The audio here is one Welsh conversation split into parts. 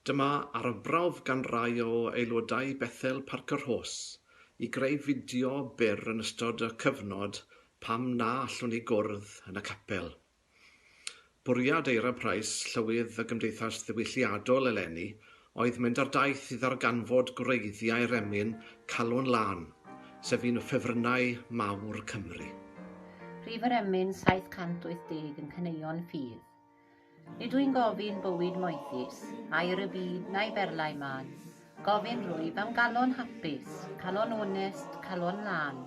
Dyma arbrawf gan rai o aelodau Bethel Parc y Rhos i greu fideo byr yn ystod y cyfnod pam na allwn ni gwrdd yn y capel. Bwriad Eira Price, Llywydd y Gymdeithas Ddiwylliadol eleni, oedd mynd ar daith i ddarganfod gwreiddiau'r emyn Calon Lân, sef un o ffefrynnau mawr Cymru. Rhif yr emyn 780 yn Caneuon Ffydd. Nid wy'n gofyn bywyd moethus, aur y byd na'i berlau mân. Gofyn rwyf am galon hapus, calon onest, calon lân.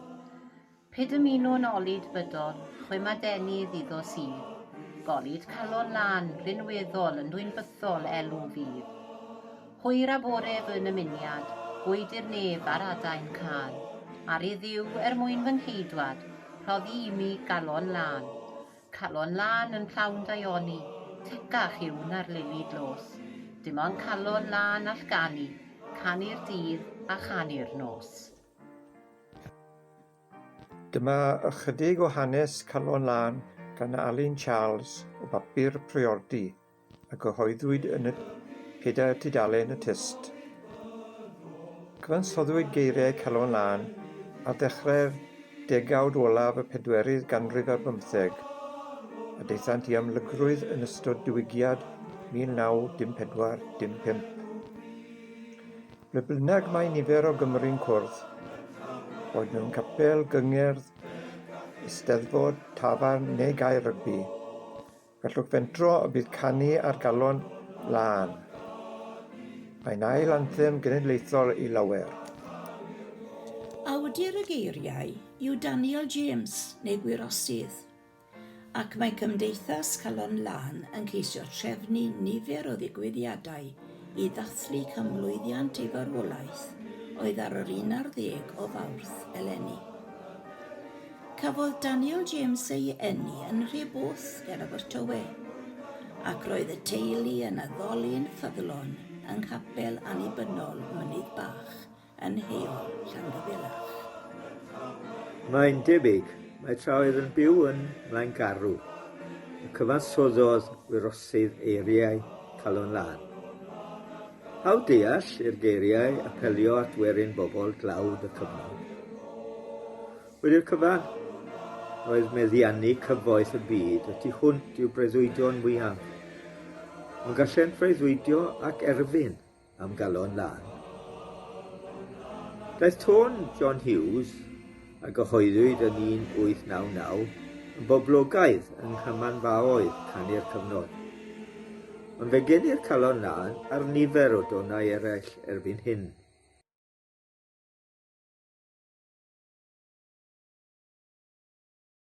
Pe dymunwn olud bydol, chwim a denydd iddo sydd. Golud calon lân, rinweddol, yn dwyn bythol elw fydd. Hwyr a bore fy nymuniad, gwyd i'r nef ar adain cân. Ar i Dduw, er mwyn fy ngheidwad, rhoddi imi galon lân. Calon lân yn llawn daioni, tecach yw na'r lili dlos. Dim ond calon lân all ganu, canu'r dydd a chanu'r nos. Dyma ychydig o hanes Calon Lân gan Alun Charles o bapur Priordy. a gyhoeddwyd yn y pedair tudalen y Tyst. Cyfansoddwyd geiriau Calon Lân ar ddechrau'r degawd olaf y pedwerydd ganrif ar bymtheg, a daethant i amlygrwydd yn ystod diwygiad 1914 dim 5. Ble bynnag mae nifer o Gymry'n cwrdd, boed mewn capel, gyngerdd, eisteddfod, tafarn neu gae rygbi, Gallwch fentro y bydd canu ar galon lân. Mae'n ail anthem genedlaethol i lawer. Awdur y geiriau yw Daniel James neu Gwirosydd, ac mae Cymdeithas Calon Lân yn ceisio trefnu nifer o ddigwyddiadau i ddathlu canmlwyddiant ei farwolaeth oedd ar yr 11 o Fawrth eleni. Cafodd Daniel James ei eni yn Nhre-both ger Abertawe, ac roedd y teulu yn addoli'n ffyddlon yng nghapel annibynnol Mynydd Bach yn Heol Llangyfelach. Mae'n debyg mai tra oedd yn byw yn Mlaengarw y cyfansoddodd Wyrosydd eiriau Calon Lân. Hawdd deall i'r geiriau apelio at werin bobl dlawd y cyfnod. Wedi'r cyfan, roedd meddiannu cyfoeth y byd y tu hwnt i'w breuddwydion mwyaf. Ond gallent freuddwydio ac erfyn am galon lân. Daeth tôn John Hughes, a gyhoeddwyd yn 1899, yn boblogaidd yng nghymanfaoedd canu'r cyfnod. Ond fe genir calon lân ar nifer o donau eraill erbyn hyn.